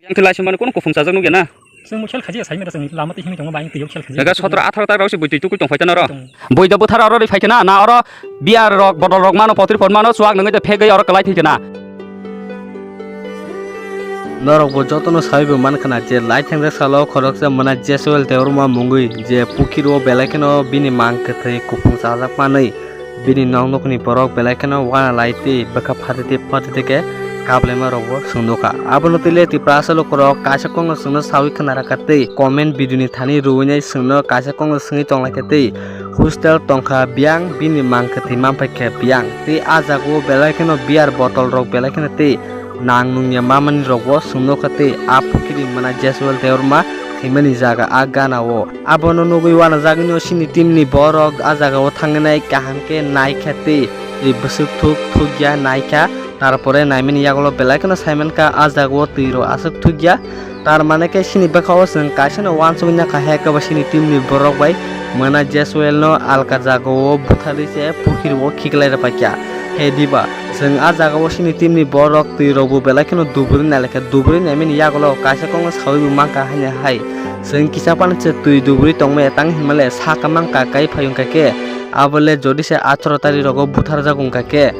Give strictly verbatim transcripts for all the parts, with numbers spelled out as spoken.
Yang khe laising mani kono kuphung chajak nukya na? Chwng bo khel khaji sai mera chwng lama twi himwi tongo, bayang twi khel khaji. Ega sotro atharo tak rok se bui twi tukui tong phaikha noro. Tong. Bui da buthar oro ri phaikha na, na oro beer rok, bodol rok mano, potri pot mano, chuak nungui de phegwi oro kwlai thikha na. Norok bo jotono sawi bo mankha na je lai thangjak salo khoroksa mwnai Jeswel Debbarma mungwi je pukhiro belai kheno bini mang kwthwi kuphung chajak manwi. Bini nok nokni borok belai kheno uanalai tei bwkha phatitwi phatitwi khe kaplaima rokbo chwng nukha. Abono twi le Tiprasa lukurok kaisa kokno chwngno sawi khna rwkha tei comment video ni thani rwui nai chwngno kaisa kokno swngwi tonglaikha tei hostel tongkha biyang bini mang kwthwi manphaikha biyang tei ah jagao belai kheno beer bottle rok belai kheno tei nang nungya mamani rokbo chwng nukha tei ah pukhiri mwnai Jeswel Debbarma thwimani jaga ah gana o. Abono nugwi uanajagwino chini team ni borok ah jagao thangnai kaham khe naikha tei twi bwswk thuk thukya naikha. Tarpore naimani yagulo belai kheno saimankha ah jagao twi rok aswk thukya. Tar mane khe chini bwkhao chwng kaisano uansugwi nakha hai khe bo chini team ni borok bai mwnai Jeswel no alka jagao butharwi se pukhirwo khiklai rwphaikha. He diba? Chwng ah jagao chini team ni borok twi rokbo belai kheno duburi nailakha, duburi naimani yagulo kaisa kokno sawi bo mankha haino hai. Chwng kisa phano se twi duburi tongmaya tang hinmale saka mankha kai phai wngkha khe, abo le jodi se atharo tarikh rogo butharjak wngkha khe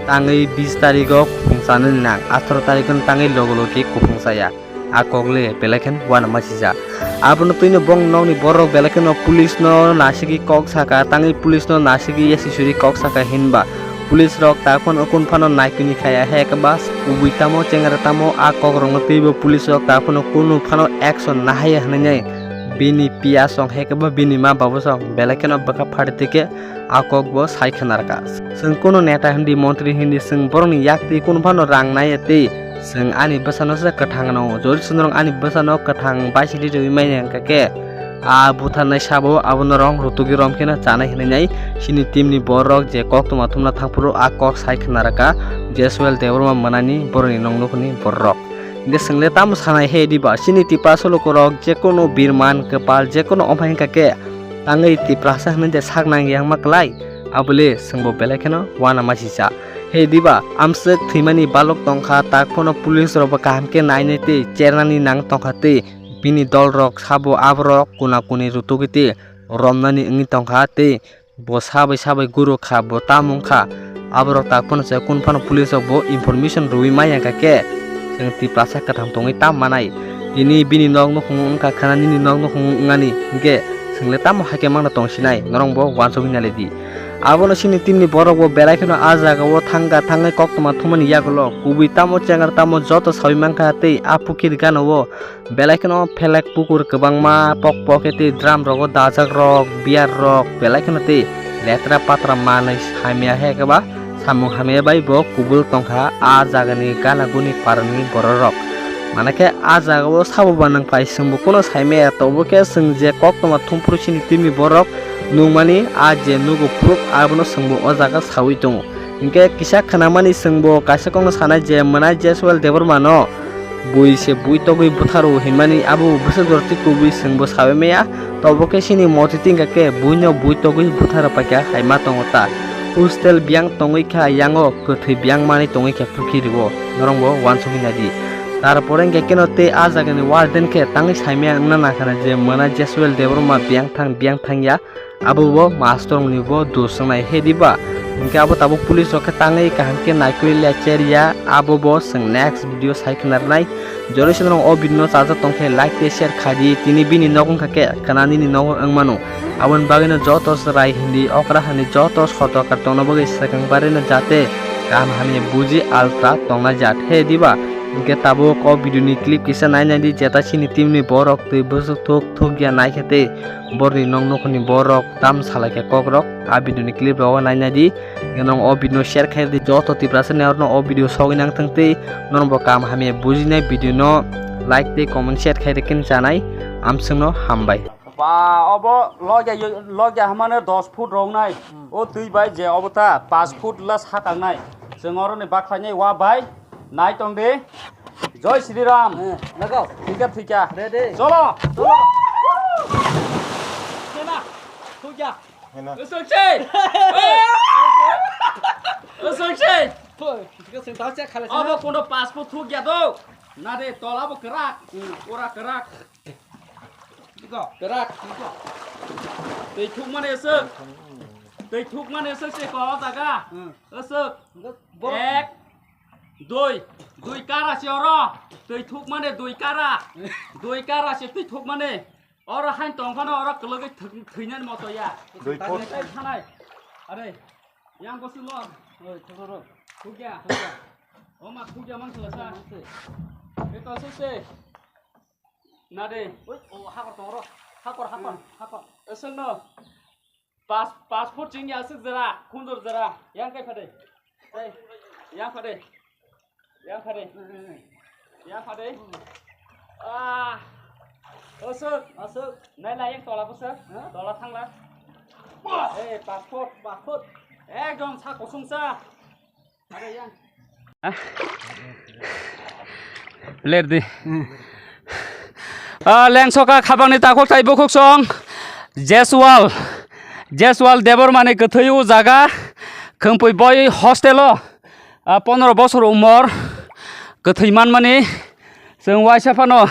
tangwi bis tarikh o kuphung chanani nang, atharo tarikh no tangwi logi logi kuphung chaya. A kok le belai khe uanama sijak. Abono twino bong nokni borok belai kheno police no nasigwi kok saka, tangwi police no nasigwi yasi suri kok saka hinba police rok ta phano kun phano naikuni khaya he khe ba kubui tamo chengra tamo a kok rok no twibo police rok ta phano kunu phano action nahaya hinwi bini piya song he khe ba bini ma babu song belai kheno bwkha phatwi twi khe a kok bo sai khna rwkha. Chwng kunu neta hindi, montri hindi, chwng borokni yak twi kunu phano rang naiya twi chwng ani bwsano se kwthang no, jodi chwng norok ani bwsano kwthang baisili rwui manya hwnkha khe, a butharnai sabo abono rong rutugwi rom kheno chanai hinwi nai chini team ni borok je koktwma thumna thangphuru a kok sai khna rwkha Jeswel Debbarma mwnani borokni nong nukhungni borok. Hwnkhe chwng le tamo sanai he diba chini Tiprasa lukurok je kunu birman kwpal je kunu omo hai hwnkha khe tangwi Tiprasa hinwi de sak nang yang ma kwlai, abole chwngbo belai kheno uanama sijak. He diba, amswk thwimani balok tongkha, tak phano police rokbo kaham khe nainai tei chernani nang tongkha tei bini dolrok sabo aborok kuna kuni rutugwi tei romnani wngwi tongkha tei bo sabai sabai guru kha, bo tamo wngkha, aborok tak phano se kun phano police rokbo information rwui manya hwnkha khe chwng Tiprasa kwthang tongwi tam manai. Tini bini nok nukhungo wngkha khana nini nok nukhungo wngnani, hinkhe chwng le tamo hai khe mangna tong sinai, norokbo uansugwi nai lai di. Abono chini team ni borok bo belai kheno ah jaga o thangkha, thangwi koktwma thumani yagulo kubui tamo chengra tamo joto sawi mankha tei ah pukhir gana o belai kheno phelek pukur kwbangma pok pok khe tei drum rogo dajak rok, beer rok belai kheno tei letra patra manwi hamya hai khe ba samung hamya bai bo kubul tongkha ah jagani gana guni parani borok rok. Manakhe ah jaga o sabo ba nang phai chwngbo kuno saimaya, tobo khe chwng je koktwma thumphuru chini team ni borok nukmani ah je nugo proof abono chwngbo o jaga sawi tongo. Hinkhe kisa khnamani chwngbo kaisa kokno sanai je mwnai Jeswel Debbarma no bui se bui togwi butharo hinmani abo bwswk jora twi kubui chwngbo sawi maya, tobo khe chini motwi tingkha khe buino bui togwi butharo paikha hai ma tongo ta. Hostel biyang tongwi kha yango kwthwi biyang manwi tongwi kha pukhiri o, norokbo uansugwi nai di. Tarpore hinkhe keno tei ah jagani warden khe tangwi saimaya wngna nangkha na je mwnai Jeswel Debbarma biyang thang biyang thangya. Abo bo master ni bo dos wngnai he diba? Hinkhe abo tabuk police rok khe tangwi kaham khe naikwi lechere ya, abo bo chwng next video sai khna rwnai. Jodi se norok o video no chajak tong khe like tei share khai di, tini bini nok wngkha khe khna nini nogo wng mano. Aboni bagwi no joto chwrai hindi okra hani joto sotokar tongna bagwi swkang bari no jate kaham hamya buji altra tongna jat he diba? Hinkhe tabuk o video ni clip kisa nai nai di, jeta chini team ni borok twi bwswk thuk thuk ya nai khe tei borni nok nukhungni borok tam salai khe kokrok. A video ni clip rogo nai nai di. Nong o video no share khai di, joto Tiprasa ni orno o video sogwi nang thang tei norok bo kaham hamya bujinai video no like tei comment share khai di kin chanai. Amswng no hambai. Ba obo logya logya hamane dos foot rok nai. O twi bai je obo ta paanch foot la sakang nai. Chwng oro ni bakhlai nai wa bai. Nai tong di. Jai Shri Ram. Eh, lagao. Thika, thika. Ready. Cholo. Cholo. Kena. Thukya. Kena. Usuk si. Usuk si. Thoi, thika sing tao check khala. Abo kono paanch foot thukya do. Na de, tola bo kwrak. Hmm. Pura kwrak. Iko. Kwrak. Iko. Twi thukmani aswk. Twi thukmani aswk se ko jaga. Hmm. Aswk. Bo- Ek. Dui. Dui kara se oro. Twi thukmani dui kara. Dui kara se twi thukmani. Oro hain tong phano oro kwlwgwi thwi-, thwinani moto ya. Dui thuk. Thanai. Are. Yang bosi lo. Oi, thoro ro. Thukya. Thukya. O ma thukya man khala sa. Beto se se. Na de. Oi, o hakor tong ro. Hakor, hakor, hakor. Aswk no. Pas, passport chingya aswk jera, khundur jera. Yang kai phade. Hey, yang phade. Yang phade. Yang phade. Ah. Aswk, aswk. Nai la yang tola bosa. Ha? Tola thangla. Eh, passport, passport. Ekdom sa kosong sa. Ler di. Ah, lengsoka khabangni takhuk tai bukhuk song. Jeswal. Jeswal Debbarmani kwthwi o jaga. Khwmpui boi hostel o. Ah, pondro bosor umor. Kwthwi manmani. Chwng waisa phano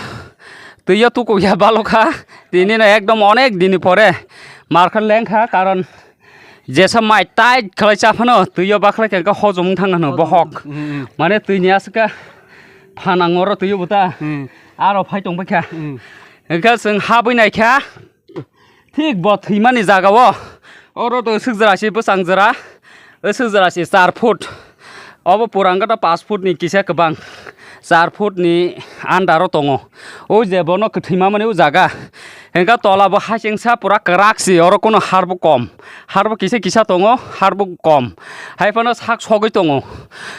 twi o tukuk ya balokha. Tini no ekdom onek dini pore. Markha lengkha karon Jesa mai tight khlai cha phano twi o bakhlai khe hojom wng thang hwno bohok. Hmm, hmm. Mane twi ni aswk khe phanang oro twi o bwta. Hmm. Aro phai tong bai kha. Hmm. Hwnkhe chwng habwi nai kha. Thik bo thwimani jaga o. Oro to swk jora se bwsang jora. Swk jora se char foot. Obo pura wngkha ta pash foot ni kisa kwbang, char foot ni under o tongo. O je bono kwthwima mani o jaga, hwnkha tola bo hachengsa pura kwrak se, oro kono har bo kom, har bo kisa kisa tongo, har bo kom, hai phano sak sogwi tongo.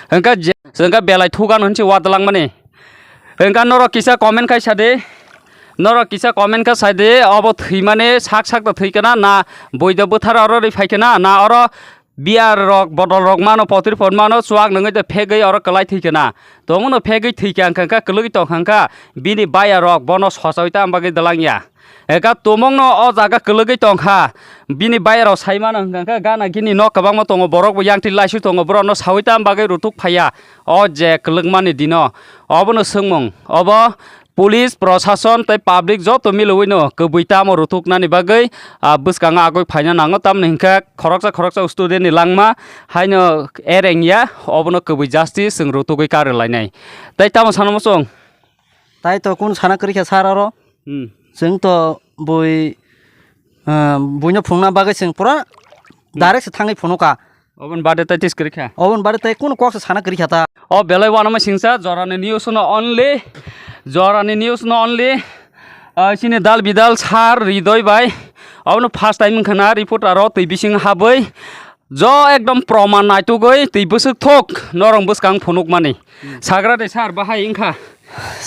Hwnkha je, hwnkha belai thugan hinwi wadlang mani. Hwnkha norok kisa comment khai sadi, norok kisa comment kha saidi, obo thwimani sak sak da thwi kana, na buido bwthar oro ri phai kana, na oro Biyar rok, bodol rok mano, potri pot mano, chuak nungwi de phegwi oro kwlai thwi khna. Tongmano phegwi thwi kha, hwnkha, hwnkha, kwlwgwi tong kha, hwnkha, bini baya rok bono sochawi tamo bagwi dwlang ya. Eka tumungno o jaga kwlwgwi tong kha, bini baya rok sai mano, hwnkha, hwnkha, gana gini nok kwbangma tongo, borok bo yang twi laisu tongo, borok no sawi tamo bagwi rutuk phaiya. O je kwlwkmani dino, obono swngmung, obo Police, prosason tei public joto milowino kwbwi tamo rutuknani bagwi, ah, bwskango agoi phaina nango, tamni hwnkhe khoroksa khoroksa student ni langma haino ereng ya, obono kwbwi justice chwng rutugwi karwi lainai. Tei tamo sana muchung? Tai to kunu sana kwrwi kha sir oro. Hmm. Chwng to bui, ah, buino phunukna bagwi chwng pura direct se thangwi phunuka. Oboni bade tai tis kwrwi kha. Oboni bade tai kunu kok se sana kwrwi kha ta. O belai uanama singsa jorani news no only, jorani news no only, ah, chini dal bidal sir Ridoi bai. Obono first time wngkha na reporter o twi bising habwi. Jo ekdom proman naitugwi twi bwswk thok norok bwskang phunukmani. Hmm. Sagra de sir bahai wngkha.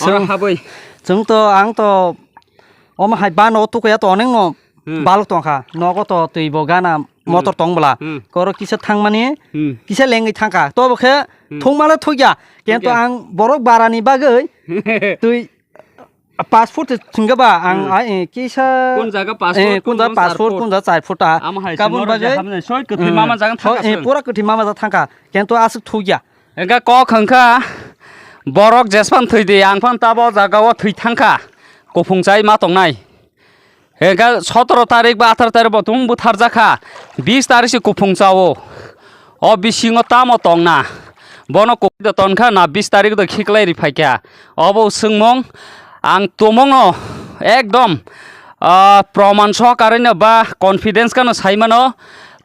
Oro habwi. Chwng to ang to omo hai bano tukuya to onek no Hmm. balok tongkha. Nogo to twi bo gana Hmm. motor tong bwla. Hmm. Koro kisa thangmani, Hmm. kisa lengwi thangkha. To bo khe Hmm. thungmale thukya. Kento Thukya. ang borok barani bagwi twi passport thwngkha ba ang Hmm. ai, eh, kisa Kun jaga passport, eh, kun kun jaga jaga passport, passport. kun jaga char foot ta. Amo hai Kabun singoro bagwi je hamne soi kwthwi Hmm. mama jaga Ho, thangkha eh, chwng. pura kwthwi mama jaga thangkha. Kento aswk thukya. Engka kok hwnkha borok jespan thwi di ang phan tabo jaga o thwi thangkha. Kuphung chai ma tongnai. Hwnkha sotoro tarik ba atharo tarik bo tung bwtharjakha, bis tarik se kuphung chao. O bisingo tamo tongna? Bono kok do tonkha na bis tarik do khiklai ri phaikha. Obo swngmung ang tumungno ekdom, ah, proman sohkarino ba confidence kano saimano.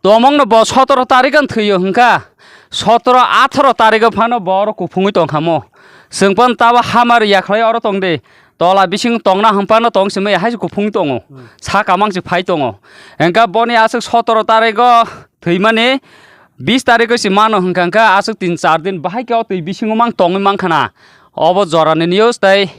Tumungno bo sotoro tarik an thwiyo hwnkha, sotoro atharo tarigo phano bo oro kuphungwi tongkhamo. Chwng phano tabo hamari yakhlai oro tongdi. Tola bising tongna hwnphano tong simi hai se kuphung tongo. Hmm. Saka mang se phai tongo. Hwnkha boni aswk sotoro tarigo thwimani bis tarigo se mano hwnkha hwnkha aswk tin char din bahai khe o twi bisingo mang tongwi mang khana. Obo jorani news tei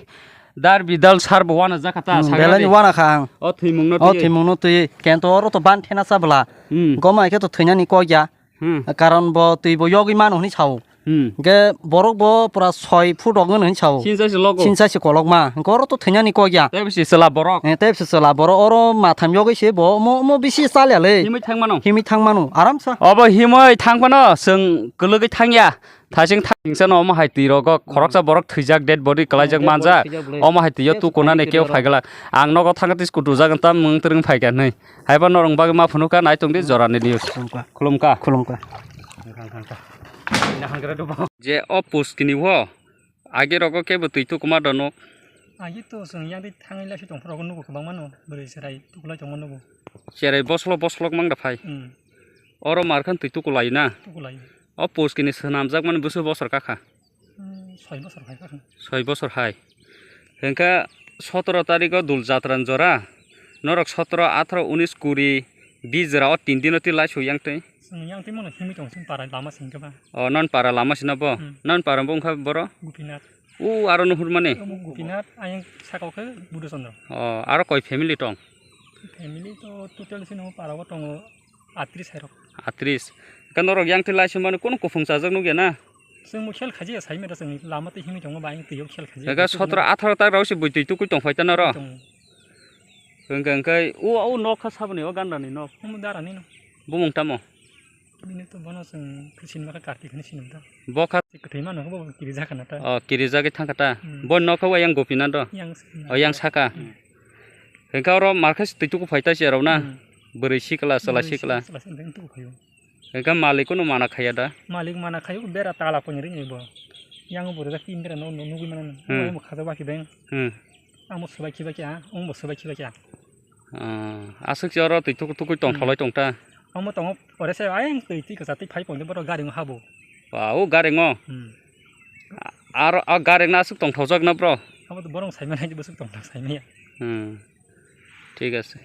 dar bidal sar bo wana jakha ta Hmm, sagra belai ni de. wana kha ang. O thwimung no O twi. thwimung no twi kento oro to ban thena cha bwla. Hmm. Goma khe to thwinani kok ya. Hmm. Karon bo twi bo yogwi mano hwnwi sao. Hmm. Hwnkhe borok bo pura soi foot rok wngwi hinwi sao. Sinsa se logo. Sinsa se kolokma. Hwnkhe oro to thwinani kok ya. Tei bisi chwla borok. Eh, tei bisi chwla borok. Oro matham yogwi se bo omo, omo bisi chalya le. Himwi thangmano. Himwi thangmano. Aramsa. Obo himwi thangmano. Chwng kwlwgwi thangya. Thasing thasing sano omo hai twi rogo khoroksa borok thwijak, dead body kwlaijak manjak. Dead body thwijak bwlai. Omo hai twi o tukunani keo phaigala. Ang nogo thangkhe tei scooty jak tam mwng twrwng phaikha hinwi. Haiba norok bagwi ma phunukha, nai tongdi jorani news. Khulumkha. Khulumkha. Khulumkha. Je o post kini wo, age rogo kebo twi tukuma do nok. Age to chwng yang twi thangwi lai se tong phuru nugo kwbangma no, bwrwi chwrai tukulai tongma nugo. Cherai boslok boslok mang da phai. Hmm. Oro markhan twi tukulai na. Tukulai. O post kini swnamjak mani bwswk bosor kakha. Hmm, soi bosor hai kakha. Soi bosor hai. Hwnkhe sotoro tarikh o dul jatran jora. Norok sotoro, atharo, unis, kuri, bis jora o tin dino twi lai su yang twi. Chwng yang twi mano himwi tongo chwng para lama singkhe ba. O non para lama sina bo. Hmm. Non para bo wngkha boro. Gopinath. U aro nuhur mani. Omo Gopinath ayang saka o khe Buddha Chandra. O aro koi family tong? Family to total sino para o tongo atris hai rok. Atris. Kan norok yang twi lai su mani kono kuphung chajak nugya na? Chwng bo khel khaji ya, sai mera chwng lama twi himwi tongo, ba ayang twi o khel khaji ya. Ega sotro atharo tak rao se bui twi tukui tong phai ta noro. Tongo. Hwnkhe, hwnkhe, o, o nok kha saboni, o ganda ni nok. Omo dara ni nok. Bumung tamo? Bini to bono chwng khe sinma khe Kartik hinwi sinam ta. Bo kha. Kwthwi mano khe bo kiri jakha na ta. O, kiri jagwi thangkha ta. Hmm. Bo nok khe o yang Gopinath do? Yang se. O, yang saka. Hmm. Hwnkhe oro markhe se twi tuku phai ta se rao na? Hmm. Bwrwi sikla, chwla sikla. Bwrwi sikla, chwla sikla tuku phai o. Hwnkhe malik no mana khaiya da? Malik mana khai o, bera tala poni ring bo. Yang bo rwjak tin bera no, no nugui mano. Hmm. Bo khajak baki beng. Hmm. Amo swbai khibai khe, ah, ongbo swbai khibai khe. Ah, aswk se oro twi tuku tukui tong Hmm. tholai tong ta. Omo tongo, ore se ayang twi twi kwchar twi phai pon de borok gari habo. Ba, o gari ngo. Hmm. A-, aro, a gari na aswk tong thokjak na bro? Abo to borok sai manya, bwswk tong thok sai manya. Hmm. Thik ase.